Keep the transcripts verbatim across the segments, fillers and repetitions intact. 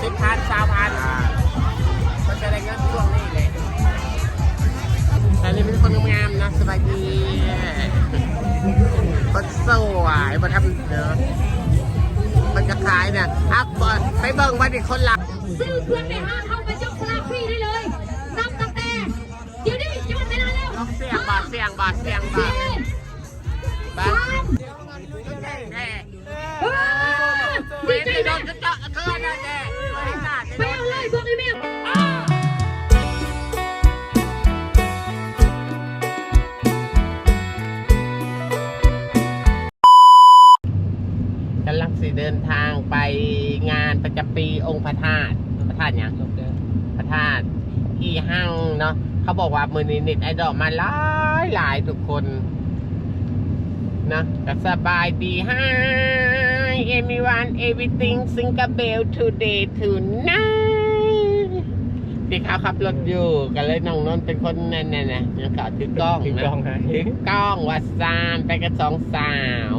สิบพัน ซาวพัน มันจะได้เงินช่วงนี้เลย แต่นี่เป็นคนงามๆนะ สบายดี คนสวยมาทำเนาะ มันจะขายเนี่ยอ่ะ ไปเบิ่งว่ามีคนหลับ ซื้อเครื่องในห้างเข้าไปจับสลากฟรีได้เลย นับตั้งแต่ เดี๋ยวนี้ หยุดเวลาแล้ว เสี่ยงบ่ เสี่ยงบ่ เสี่ยงบ่ สี่ สาม เออ เวทีโดนกระเจาะเทือนนะแก ไปเอาเลย บอกไอ้แม่ กำลังสิเดินทางไปงานประจำปีองค์พระธาตุ พระธาตุหยัง พระธาตุอีหังเนาะ เขาบอกว่ามื้อนี้เน็ตไอดอลมาหลายหลายทุกคนนะ ก็สบายดี Hi everyone, everything single bell today tonight. พี่เขาขับรถอยู่ ก็เลยน้องนนท์เป็นคนนั่นน่ะนะ ยังกล่าวถือกล้องนะ ถือกล้องให้ ถือกล้องว่าซานไปกับสองสาว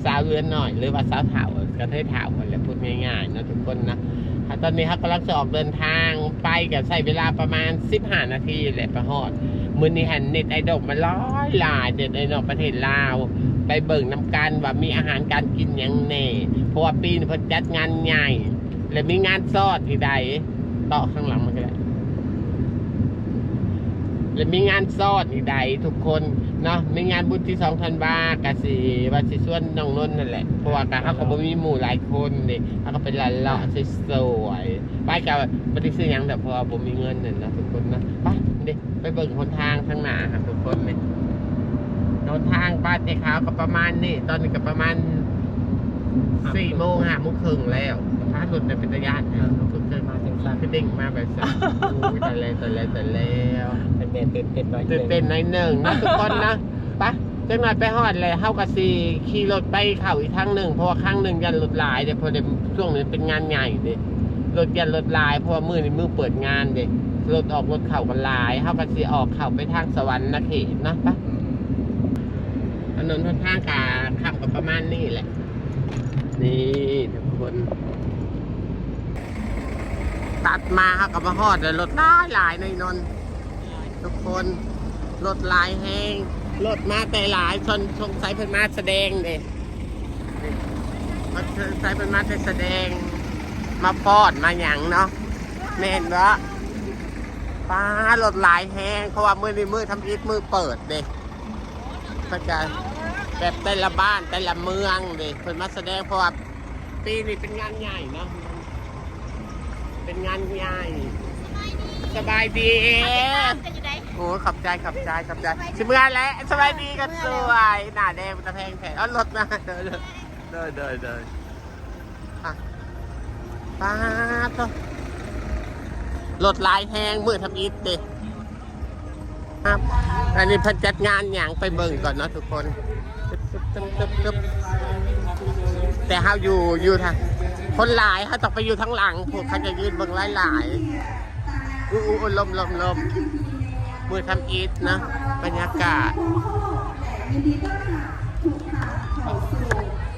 สาวเรือนหน่อย หรือว่าสาวเฒ่า กระเทยเฒ่าคนแหละ พูดง่ายๆเนาะทุกคนนะ อ่ะ ตอนนี้เขากำลังจะออกเดินทางไป ก็ใช้เวลาประมาณสิบห้านาทีแหละไปฮอด มื้อนี้หันเน็ตไอดอลมาหลายหลาย เน็ตไอดอลประเทศลาว ไปเบิ่งนำกันว่ามีอาหารการกินหยังแน่ เพราะว่าปีนี้เพิ่นจัดงานใหญ่ และมีงานซอดอีกใด ต่อข้างหลังมันก็ได้ และมีงานซอดอีกใดทุกคนเนาะ มีงานบุญที่สองธันวา กะสิว่าสิชวนน้องนนท์นั่นแหละ เพราะว่ากะเขาก็บ่มีหมู่หลายคนเด้ เขาก็ไปเลาะๆสวยๆ ไปกะบ่ได้ซื้อหยังดอก เพราะว่าบ่มีเงินนั่นนะทุกคนนะ ไปเด้ ไปเบิ่งหนทางทางหน้าครับทุกคนนี่ หนทางบ้านเจ๊ขาวก็ประมาณนี้ ตอนนี้ก็ประมาณ สี่โมง ห้าโมงครึ่งแล้ว ถ้ารถเนี่ยเป็นตาย้าน เออ เพิ่งเคยมาจังซั่น คือเด้งมาแบบซั่น โอ้ย ตายแล้ว ตายแล้ว ตายแล้ว เป็นแม่ตื่นเต้นหน่อย ตื่นเต้นหน่อยหนึ่งนะทุกคนนะ ไป จักหน่อยไปฮอดแหละ เฮาก็สิขี่รถไปเข้าอีกทางหนึ่ง เพราะว่าครั้งหนึ่งย้านรถหลายเด้ เพราะเดี๋ยวช่วงนี้เป็นงานใหญ่เด้ รถย้านรถหลาย เพราะว่ามื้อนี้มื้อเปิดงานเด้ รถออกรถเข้ากันหลาย เฮาก็สิออกเข้าไปทางสวรรค์นเขตนะ ไป ถนนหนทางกะค่ำก็ประมาณนี้แหละ นี่ทุกคน ตัดมาเฮาก็มาฮอดแล้ว รถหลายหลายในนนท์ ทุกคน รถหลายแฮง รถมาแต่หลาย ชน สงสัยเพิ่นมาแสดงเด้ สงสัยเพิ่นมาแต่แสดง มาฟ้อนมาหยังเนาะ แม่นบ่ ป๊า รถหลายแฮง เพราะว่ามื้อนี้มื้อทำอิฐมื้อเปิดเด้ เพิ่นก็แบบแต่ละบ้านแต่ละเมืองเด้ เพิ่นมาแสดง เพราะว่าปีนี้เป็นงานใหญ่เนาะ เป็นงานใหญ่ สบายดี เป็นอยู่ใด โอ้ ขอบใจ ขอบใจ ขอบใจ สิเมือแล้ว สบายดีกันสวย หน้าแดงเป็นตาแพงแท้ เอารถมา เด้อ เด้อ เด้อ เด้อ อ่ะ ป๊าดโถ่ รถหลายแฮง มื้อทำอิฐเด้ ครับ อันนี้เพิ่นจัดงานหยัง ไปเบิ่งก่อนเนาะทุกคน ตึ๊บตึ๊บตึ๊บตึ๊บ แต่เฮาอยู่ อยู่ทาง คนหลาย เฮาต้องไปอยู่ทางหลัง พวกเขาจะยืนเบิ่งหลายๆ อู้อู้อู้ ลมลมลม มื้อทำอิฐนะ บรรยากาศ ยินดีต้อนรับทุกท่านเข้าสู่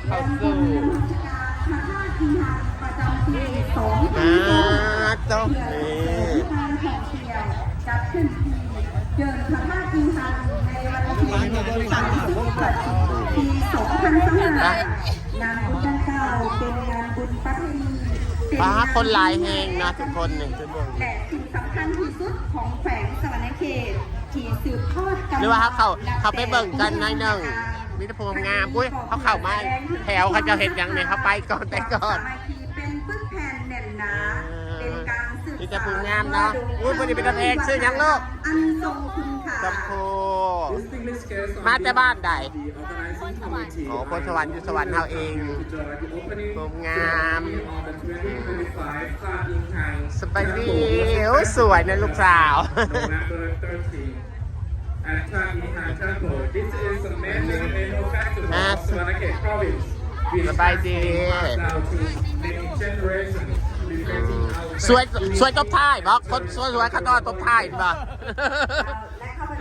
เข้าสู่ งานบุญนมัสการพระธาตุอีหังประจำปีสองพันยี่สิบหก อ่า เจ้า เพื่อส่งเสริมการท่องเที่ยว จัดขึ้นที่เดินพระธาตุอีหังในวันที่สามสิบ ปีสองพันยี่สิบห้า งานบุญดังกล่าวเป็นงานบุญประเพณี เป็นงานบุญ ป๊า คนหลายแฮงนะทุกคน นี่ และสิ่งสำคัญที่สุดของแขวงสะหวันนะเขต ที่สืบทอดกัน หรือว่าเขาเข้า มานับ เขาไปเบิ่งกันหน่อยหนึ่ง แต่ มีแต่ผู้งาม อุ้ย เขาเข้ามาแถว เขาจะเห็นหยังเนี่ย เขาไปก่อน ไปก่อน สามัคคีเป็นปึกแผ่นแน่นหนา เออ เป็นการสืบสาน มีแต่ผู้งามเนาะ อุ้ย วันนี้เป็นตาแพง ชื่อหยังลูก อันทรงคุณค่า จำโพ มาแต่บ้านใด อ๋อ โพนสวรรค์ อยู่สวรรค์เฮาเอง งาม สบายดี โอ้ สวยนะลูกสาว At Thane Hang Temple. This is a major annual festival of Savanakhet Province, which สบายดี has been passed down to many generations, reflecting our สวย สวยตบท้ายบ่ คนสวยๆเขาต้องตบท้ายบ่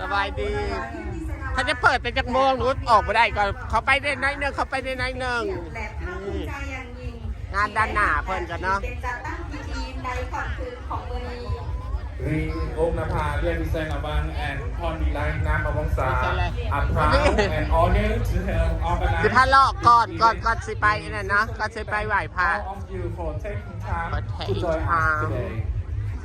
สบายดี ถ้าจะเปิดเป็นจักโมง หนูออกบ่ได้ก็ เขาไปได้หน่อยหนึ่ง เขาไปได้หน่อยหนึ่ง และภาคภูมิใจอย่างยิ่ง งานด้านหน้าเพิ่นกันเนาะ เป็นจัดตั้งพิธี ในค่ำคืนของมื้อนี้ Ri Ong Napa, Ria Visai Nabang, and Pon Vilai Namawangsa are proud and honored to help organize สิพาเลาะก่อน ก่อน ก่อนสิไปนั่นเนาะ ก่อนสิไปไหว้พระ all of you for taking time to join us today.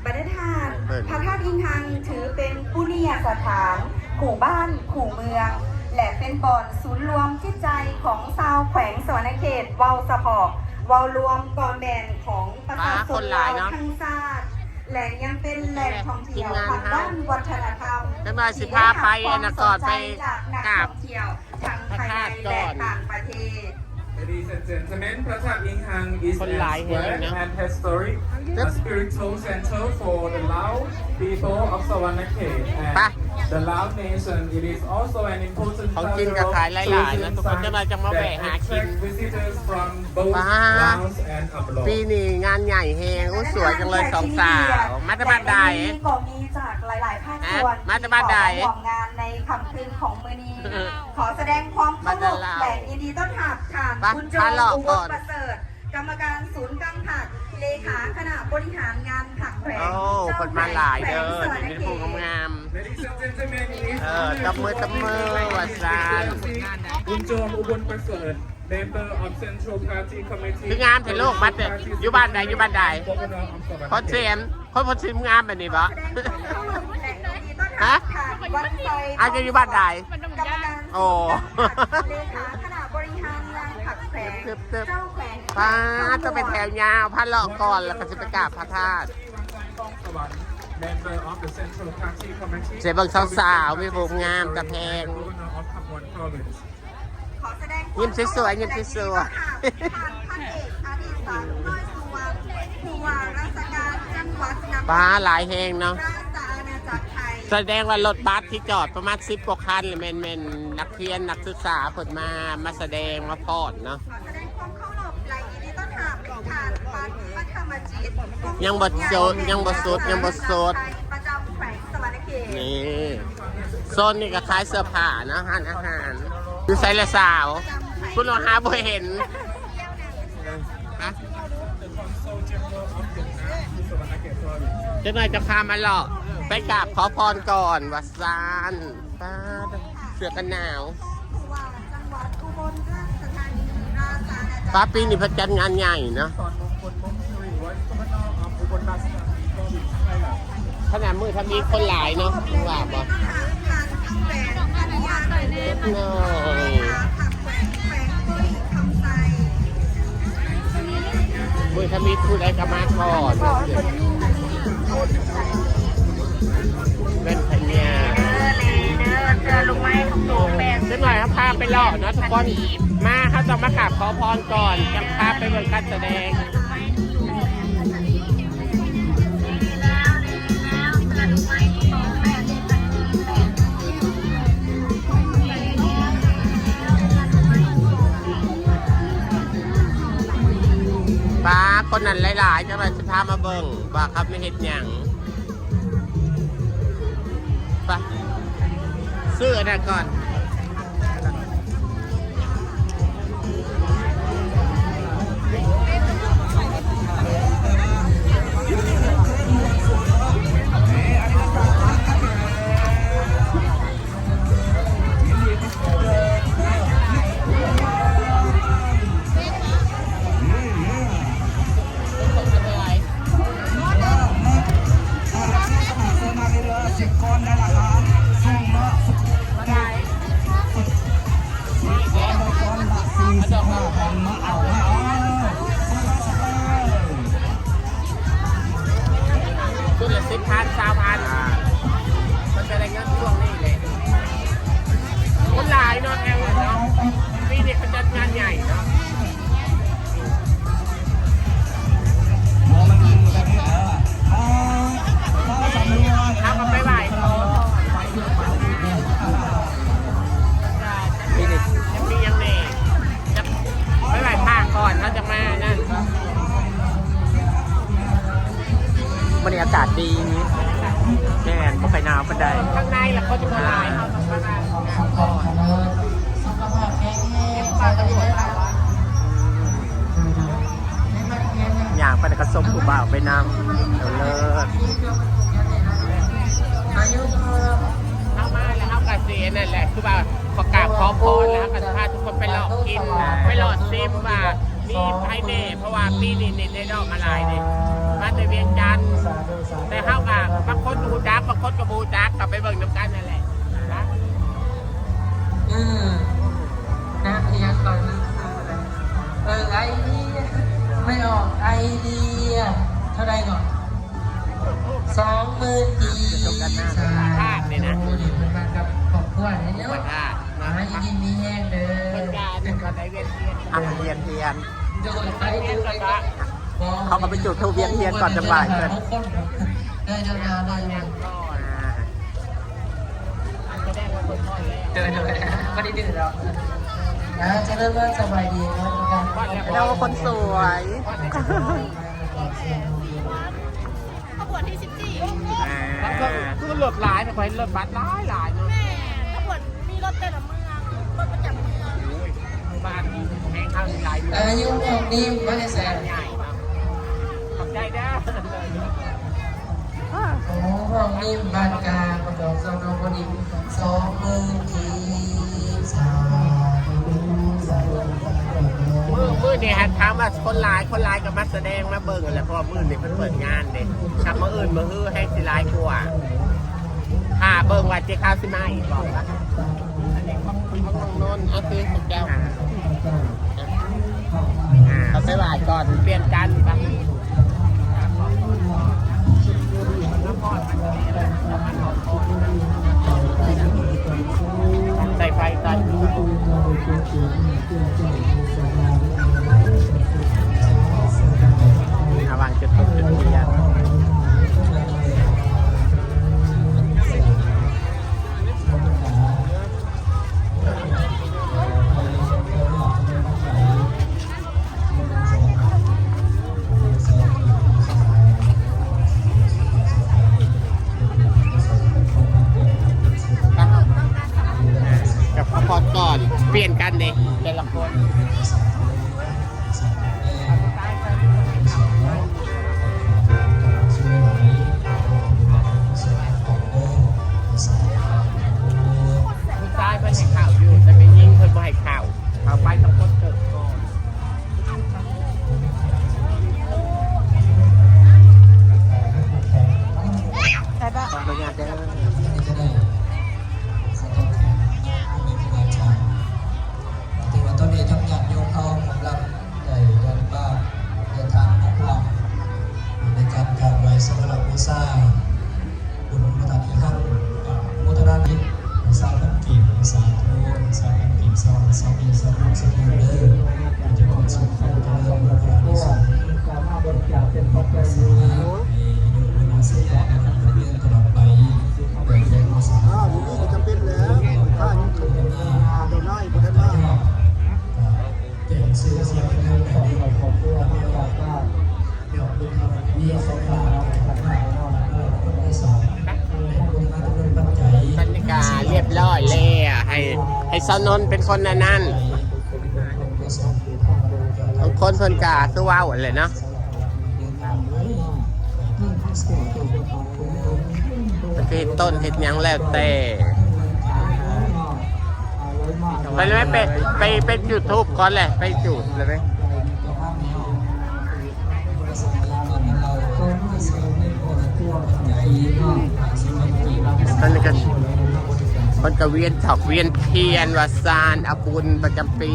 บรรณทาน เบิ่ง พระธาตุอิงหังถือเป็นปุณณยสถาน หมู่บ้าน หมู่เมือง และเป็นบ่อนศูนย์รวมจิตใจของชาวแขวงสะหวันนะเขต เว้าสะเพาะ เว้ารวมก็แม่นของประชาชนลาวทั้งชาติ และยังเป็นแหล่งท่องเที่ยวทางด้านวัฒนธรรม จักหน่อยสิพาไปอันนั้นก่อน ที่ได้รับความสนใจจากนักท่องเที่ยวทั้งภายในและต่างประเทศ ไป Ladies and gentlemen, พระธาตุอิงหัง is คนหลายแฮง a นะ square and historic, a spiritual center for the Lao people of Sawanakhet ไป and the Lao nation. It is also an important ของกินก็ขายหลายๆนะ cultural tourism ทุกคน site จะมา จะมาแวะ that หากิน attract visitors from both ป้า Laos and abroad. ปีนี้งานใหญ่แฮง โอ้ สวยจังเลยสองสาว มาแต่บ้านใด ก็มีจากหลายๆภาคส่วน อ่ะ มาแต่บ้านใด ที่เข้ามาร่วมงานในค่ำคืนของมื้อนี้ ขอแสดงความเคารพและยินดีต้อนรับท่าน ไป บุญจง พาเลาะก่อน อุบลประเสริฐ กรรมการศูนย์กลางพรรค เลขาคณะบริหารงานพรรคแขวง โอ้ เจ้าแขวง คนมาหลายเด้อ แขวงสะหวันนะเขต เดี๋ยวนี้ผู้งามๆ Ladies and gentlemen, it is เออ ตบมือ ตบมือ ว่าซั่น บุญจง อุบลประเสริฐ Member of Central Party Committee คืองามแท้ลูก มาแต่ อยู่บ้านใด อยู่บ้านใด Governor of พอเสียม คนพอเสียมงามแบบนี้บ่ แสดงความเคารพและยินดีต้อนรับ ฮะ ท่าน วัชชัย อาจจะอยู่บ้านใด กรรมการ โอ้ เลขาคณะบริหารงานพรรคแขวง เติบๆ เจ้าแขวง ป้า ต้องไปแถวยาว พาเลาะก่อน แล้วก็สิไปกราบพระธาตุ Member of the Central Party Committee เสียเบิ่งสาวๆ มีผมงามตะแพง Governor of Khamluang Province ขอแสดงความ ยิ้มสวยๆ ยิ้มสวยๆ เคารพและยินดีต้อนรับท่านพันเอกอดิศร น้อยสุวรรณ ผู้ว่าราชการจังหวัดนคร ป้า หลายแฮงเนาะ ราชอาณาจักรไทย แสดงว่ารถบัสที่จอดประมาณสิบกว่าคัน แม่นๆ นักเรียนนักศึกษาเพิ่นมา มาแสดงมาฟ้อนเนาะ ขอแสดงความเคารพและยินดีต้อนรับท่านปัทมธรรมจิต ยังบ่สุด ยังบ่สุด ยังบ่สุด ประจำแขวงสะหวันนะเขต นี่ โซนนี้ก็ขายเสื้อผ้านะ ร้านอาหาร อยู่ไสล่ะสาว คุณลองหาบ่เห็น นะ จักหน่อยจะพามาเลาะ ไปกราบขอพรก่อน ว่าซั่น ป๊าด เสื้อกันหนาว ป๊า ปีนี้เพิ่นจัดงานใหญ่เนาะ ขนาดมื้อทำอิฐคนหลายเนาะ ว่าบ่ น้อย มื้อทำอิฐผู้ใดก็มาก่อน แว่นพญา เด้อเลยเด้อ เสื้อลูกไม้ทุกตัวแปดสิบ จักหน่อยเฮาพาไปเลาะเนาะทุกคน มา เฮาต้องมากราบขอพรก่อน จั่งพาไปเบิ่งการแสดง ป๊า คนนั้นหลายๆ จักหน่อยสิพามาเบิ่ง ว่าเขามาเฮ็ดหยัง ไป ซื้ออันนั้นก่อน ชุดละสิบพัน ซาวพัน มันจะได้เงินช่วงนี้แหละ คนหลายเนาะ แอลเนาะ ปีนี้เขาจัดงานใหญ่เนาะ เอาก็ไปไหว้เขา ปีนี้จะมีหยังแน่ จะไปไหว้พระก่อน เขาจะมานั่น บรรยากาศดี แม่น บ่ค่อยหนาวปานใด ข้างในล่ะเขาจะมาหลาย เขาจะมา ย่าง ไปกระสมผู้บ่าวไปนำเลิศ อายุ เข้ามาแล้วเข้ากระเสียนั่นแหละ คือว่าขอกราบขอพรแล้วก็พาทุกคนไปหลอกกิน ไปหลอกซิมว่ามีไผแน่ เพราะว่าปีนี้นี่ได้ดอกมาหลายนี่มาแต่เวียงจันทน์แต่เข้ากับบางคนก็รู้จักบางคนก็บ่รู้จักก็ไปเบิ่งนำกันนั่นแหละนะ เออนะเรียนก่อนนะเออไอเดียไม่ออกไอเดีย เท่าไหร่ก่อนสองหมื่นกีบ พลาดเลยนะ โอ้ยมันมากับครอบครัวเนี่ยเนาะ พลาดนะ หาอยู่ดีมีแห้งเด้อ เพิ่นกาเนี่ยก็ได้เวียนเทียน อ่ะเวียนเทียน โดยไปดูไป เขาก็ไปจุดธูปเวียนเทียนก่อนจะบ่ายเพิ่น ได้ดาวดาวได้ยัง อ่า เดินเลยไม่ได้ดื่มแล้วนะจะเริ่มว่าสบายดีนะการ แล้วคนสวย ขบวนที่สิบสี่ อ่า คือรถหลายนะไปรถบัสหลายหลายเนาะ แม่ขบวนมีรถแต่ละเมือง รถประจำเมือง บ้านแห่งข้าวหลายเมือง อายุพวกนี้ไม่ได้แสน ขอบใจเด้อ โอ้พวกนี้บ้านกลางประกอบสองพอดีสองหมื่นกีบสาธุสาธุ มือมือนี่ฮะถามว่าคนหลายคนหลายก็มาแสดงมาเบิ่งแหละเพราะว่ามือนี่เพิ่นเปิดงานเด้ถ้ามื้ออื่นมื้อฮือแฮงสิหลายกว่าถ้าเบิ่งว่าเจ๊ข้าวสิมาอีกบอกว่าอันนี้ของของน้องนนท์เอาซื้อของเจ้า อ่าเขาไปไหว้ก่อนเปลี่ยนกันปะใส่ไฟก่อนระวังจุดธูปจุดเทียน กับพระพรก่อน เปลี่ยนกันเด้แต่ละคน ผู้ชายเพิ่นให้เข้าอยู่ แต่แม่หญิงเพิ่นบ่ให้เข้า เข้าไปต้องกดเกิดก่อน ใช่ปะ ขออนุญาตเด้อ ที่จะได้สะท้อนแทนในครูบาอาจารย์ที่ว่าตอนนี้ทั้งญาติโยมเขากำลังได้เดินบ้านเดินทางมาร่วมในการกราบไหว้สักการะบูชา บุญพระธาตุท่านโมทนาทิพย์สาวพันกิจสาธุสาวพันกิจสาวสาวมีสาวสาวเด้อจะขอสุขขอเจริญบุญพระนิสงฆ์สามารถบริจาคเป็นปัจจัยในโยมนาสิกาเรื่องตลอดไปเกิดแรงมาสา อ้าว อยู่นี่ก็จะเป็นแล้ว ถ้าอยู่ข้างหน้า เดี๋ยวน้อยบ่ได้มา เปลี่ยนชื่อเสียงเป็นเรื่องแบบนี้ขอบคุณที่บอกว่าเดี๋ยวคุณทำมีสงคราม บรรยากาศเรียบร้อยแล้วให้ให้สาวนนท์เป็นคนอันนั้นบางคนเพิ่นกาคือเว้าแหละเนาะไปเฮ็ดต้นเฮ็ดหยังแล้วแต่ไปเลยไปไปไปจุดธูปก่อนแหละไปจุดเลยไหม มันก็มันก็เวียนถอกเวียนเทียนว่าซานเอาบุญประจำปี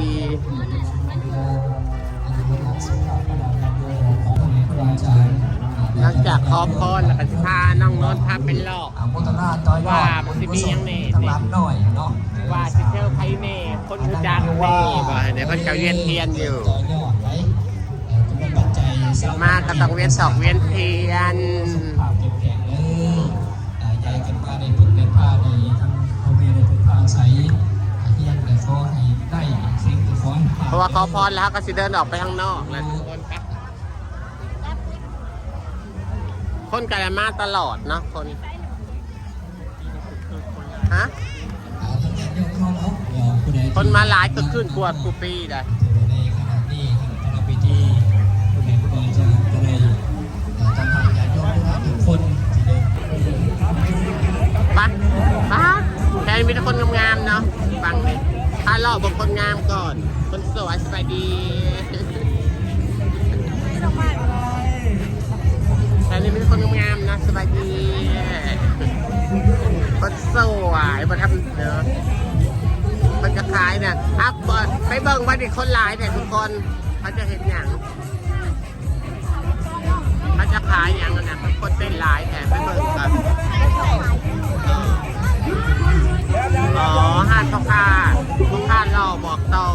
หลังจากขอพรแล้วก็สิพาน้องนนท์พาไปเลาะ อนุโมทนาต่อยอด ว่ามันสิมีหยังแน่ ทั้งหลานน้อยเนาะ ว่าสิเจอไผแน่คนรู้จักแน่ว่าเนี่ยเพิ่นก็เวียนเทียนอยู่ ต่อยอดไว้เอ่อจะมีปัจจัย มาก็ต้องเวียนถอกเวียนเทียน สุขภาพเข้มแข็งเด้ออ่ายายกันมาได้เพิ่นได้พาได้ทั้งพ่อแม่ได้เพิ่นพาอาศัยอ่าเฮียนแต่ขอให้ได้สิ่งที่ขอให้พา เพราะว่าขอพรแล้วก็สิเดินออกไปข้างนอกแล้วทุกคนครับ คนก็ได้มาตลอดเนาะคน ฮะ อ่าท่านญาติโยมเนาะเอ่อผู้ใดที่ คนมาหลายก็ขึ้นกว่ากูปีได้ ในขณะนี้ครับประพิธีผู้ใดผู้ใดจะจะได้ มาทำเออมันจะขายเนี่ยอ่ะบ่ไปเบิ่งว่านี่คนหลายเนี่ยทุกคนเขาจะเห็นอย่างเขาจะขายอย่างนั้นนะคนเต้นหลายแต่ไปเบิ่งกันอ๋อห้าพ่อค้าพ่อค้าหล่อบอกต่อ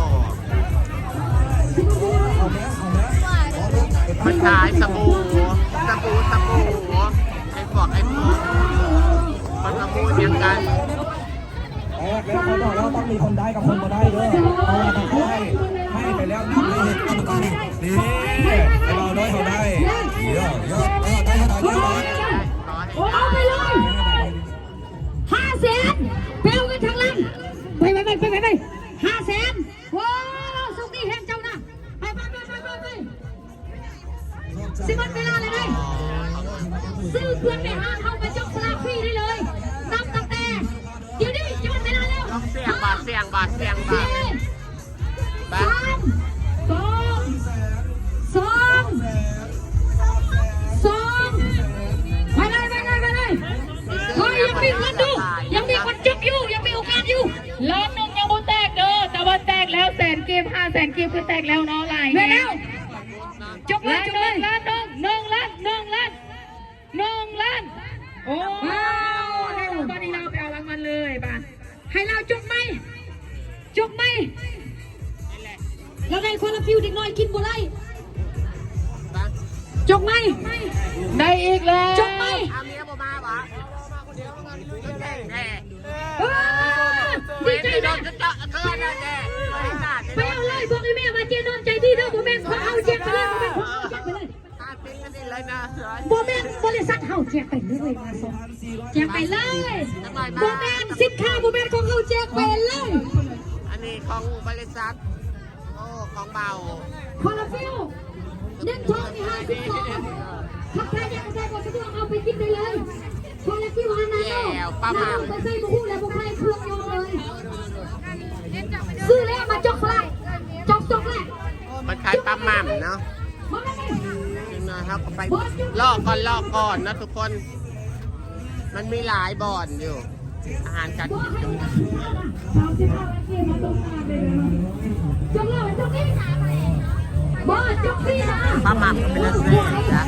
มันขายสบู่สบู่สบู่ไอ้พวกไอ้พวกมันสบู่เดียวกัน แตกแล้วเขาบอกแล้วต้องมีคนได้กับคนบ่ได้เด้อเพราะว่าถ้าเขาให้ให้ไปแล้วนับไม่เห็นกรรมการนี่ให้เราได้เขาได้เยอะเยอะเออได้ขนาดเยอะเลย โอ้เอาไปเลยห้าแสนไปเอาเงินทางหลังไปไปไปไปไปไปห้าแสนโอ้สุขดีแห่งเจ้านะไปไปไปไปไปไปสิมันเวลาเลยไงซื้อเพื่อนไปหาเขาไปจกสลากฟรีได้เลยนับตั้งแต่เดี๋ยวนี้จะหมดเวลาแล้ว ลองเสี่ยงบาทเสี่ยงบาทเสี่ยงบาท สามสองสองสองไปเลยไปเลยไปเลยเฮ้ยยังมีคนดูยังมีคนจกอยู่ยังมีโอกาสอยู่ ล้านหนึ่งยังบ่แตกเด้อแต่ว่าแตกแล้วแสนกีบห้าแสนกีบคือแตกแล้วเนาะหลาย แม่แล้วจกเลยจกเลย ล้านหนึ่งล้านหนึ่งล้านหนึ่งล้านหนึ่งล้านโอ้ ว้าว ตอนนี้เราไปเอารางวัลเลยป่ะ ให้เราจกไหมจกไหมเราได้คนละฟิวเด็กน้อยกินบ่ได้จกไหม ได้อีกแล้ว จกไหม เอาเมียบ่มาหวะแน่ เออดีใจ โด นะ นจะเจาะเธอแน่แน่ ไปเอาเลยบอกไอ้แม่ว่าเจนนท์ใจดีเด้อบ่แม่นของเฮาแจกไปเลยบ่แม่นของเฮาแจกไปเลย ตาปิ๊งกันดิเลยนะ บ่แม่นบริษัทเฮาแจกไปเลยมาส่งแจกไปเลยบ่แม่นสินค้าบ่แม่นของเฮาแจกไปเลย อันนี้ของบริษัท โอ้ ของเบา คอลลาฟิลเน้นทองมีห้าสิบสองถ้าใครอยากได้ก็สะดวกเอาไปกินได้เลยคอลลาฟิลฮานาโน่ แก้วป้าหม่ำ ไปใส่บุ้งแล้วบุ้งไทยเครื่องยนต์เลยซื้อแล้วมาจกสลัดจกจกแรก มันขายปลาหม่ำเนาะ มาเลย นะครับก็ไปลอกก่อนลอกก่อนนะทุกคน มันมีหลายบ่อนอยู่ อาหารการกิน จกเลยจกนี่บอสจกนี่นะ ปลาหม่ำก็เป็นเรื่องแซ่บนะ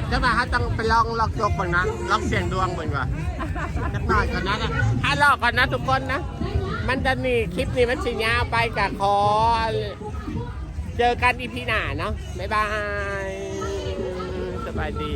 เจ้าบ่าวเขาต้องไปลองลอกจกก่อนนะ ลอกเสี่ยงดวงก่อนว่าจักหน่อยก่อนนะนะให้ลอกก่อนนะทุกคนนะ มันจะนี่คลิปนี้มันสิยาวไปกับขอ เจอกันอีพีหน้าเนาะ บ๊ายบาย สบายดี